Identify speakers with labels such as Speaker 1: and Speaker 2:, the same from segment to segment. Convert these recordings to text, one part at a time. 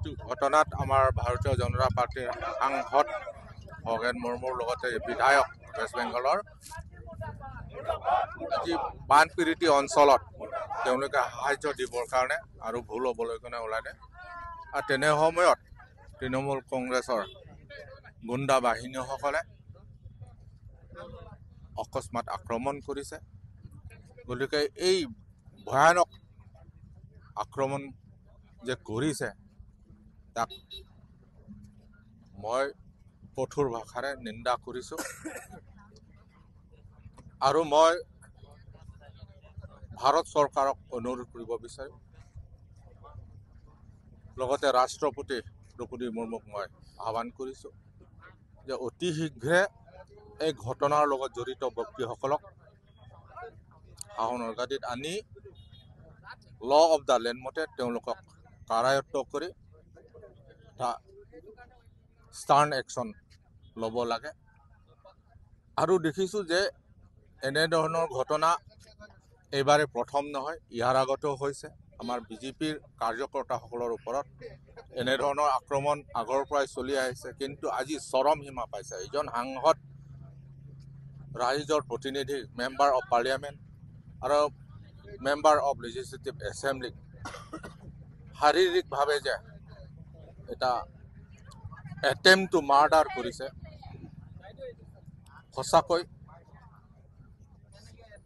Speaker 1: যিটো ঘটনাত আমাৰ ভাৰতীয় জনতা পাৰ্টীৰ সাংসদ খগেন মুৰ্মুৰ লগতে বিধায়ক ৱেষ্ট বেংগলৰ আজি বানপীড়িত অঞ্চলত তেওঁলোকে সাহায্য দিবৰ কাৰণে আৰু ভুল হ'বলৈ কাৰণে ওলালে আৰু তেনে সময়ত তৃণমূল কংগ্ৰেছৰ গুণ্ডা বাহিনীসকলে অকস্মাত আক্ৰমণ কৰিছে। গতিকে এই ভয়ানক আক্ৰমণ যে কৰিছে তাক মই কঠোৰ ভাষাৰে নিন্দা কৰিছোঁ আৰু মই ভাৰত চৰকাৰক অনুৰোধ কৰিব বিচাৰোঁ, লগতে ৰাষ্ট্ৰপতি দ্ৰৌপদী মুৰ্মুক মই আহ্বান কৰিছোঁ যে অতি শীঘ্ৰে এই ঘটনাৰ লগত জড়িত ব্যক্তিসকলক শাসনৰ গাদীত আনি ল অফ the land মতে তেওঁলোকক কাৰায়ত্ব কৰি এটা ষ্টাৰ্ণ একশ্যন ল'ব লাগে। আৰু দেখিছোঁ যে এনেধৰণৰ ঘটনা এইবাৰে প্ৰথম নহয়, ইয়াৰ আগতেও হৈছে। আমাৰ বিজেপিৰ কাৰ্যকৰ্তাসকলৰ ওপৰত এনেধৰণৰ আক্ৰমণ আগৰ পৰাই চলি আহিছে, কিন্তু আজি চৰম সীমা পাইছে। এজন সাংসদ, ৰাইজৰ প্ৰতিনিধি, মেম্বাৰ অফ পাৰ্লিয়ামেণ্ট আৰু মেম্বাৰ অফ লেজিছলেটিভ এছেম্বলিক শাৰীৰিকভাৱে যে এটা এটেম্প টু মাৰ্ডাৰ কৰিছে, সঁচাকৈ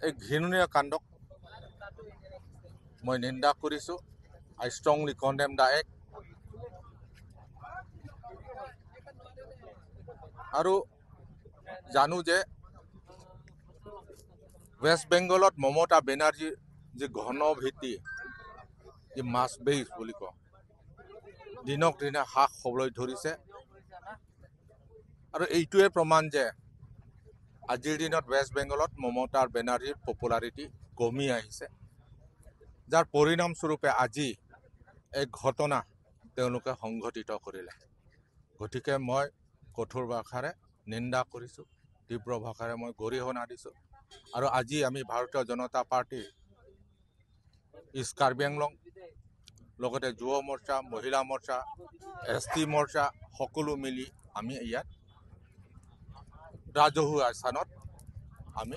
Speaker 1: এই ঘৃণনীয় কাণ্ডক মই নিন্দা কৰিছোঁ। I strongly condemn the act. আৰু জানো যে ৱেষ্ট বেংগলত মমতা বেনাৰ্জীৰ যি ঘন ভীতি, যি মাছ বেইজ বুলি কওঁ, দিনক দিনে হ্ৰাস হ'বলৈ ধৰিছে। আৰু এইটোৱে প্ৰমাণ যে আজিৰ দিনত ৱেষ্ট বেংগলত মমতা বেনাৰ্জীৰ পপুলাৰিটি কমি আহিছে, যাৰ পৰিণামস্বৰূপে আজি এক ঘটনা তেওঁলোকে সংঘটিত কৰিলে। গতিকে মই কঠোৰ ভাষাৰে নিন্দা কৰিছোঁ, তীব্ৰ ভাষাৰে মই গৰিহণা দিছোঁ। আৰু আজি আমি ভাৰতীয় জনতা পাৰ্টীৰ ইষ্ট কাৰ্বি আংলং, লগতে যুৱ মৰ্চা, মহিলা মৰ্চা, এছ টি মৰ্চা সকলো মিলি আমি ইয়াত ৰাজহুৱা স্থানত আমি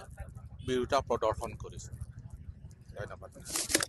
Speaker 1: বিৰোধিতা প্ৰদৰ্শন কৰিছোঁ। ধন্যবাদ।